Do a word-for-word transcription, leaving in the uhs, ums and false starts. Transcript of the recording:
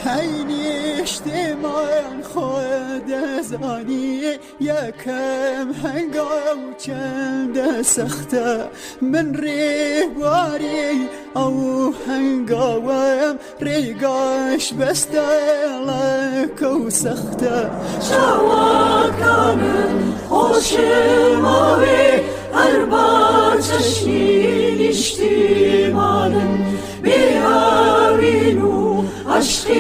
Hey niştêman xwe dezanî, yekem hengaw çende sexte. Min rê warî ew hengawe, rêgaş beste leke û sexte. Çawaka min xweşima wê, erba çeşnî niştîmanin, bêhawîn û eşqî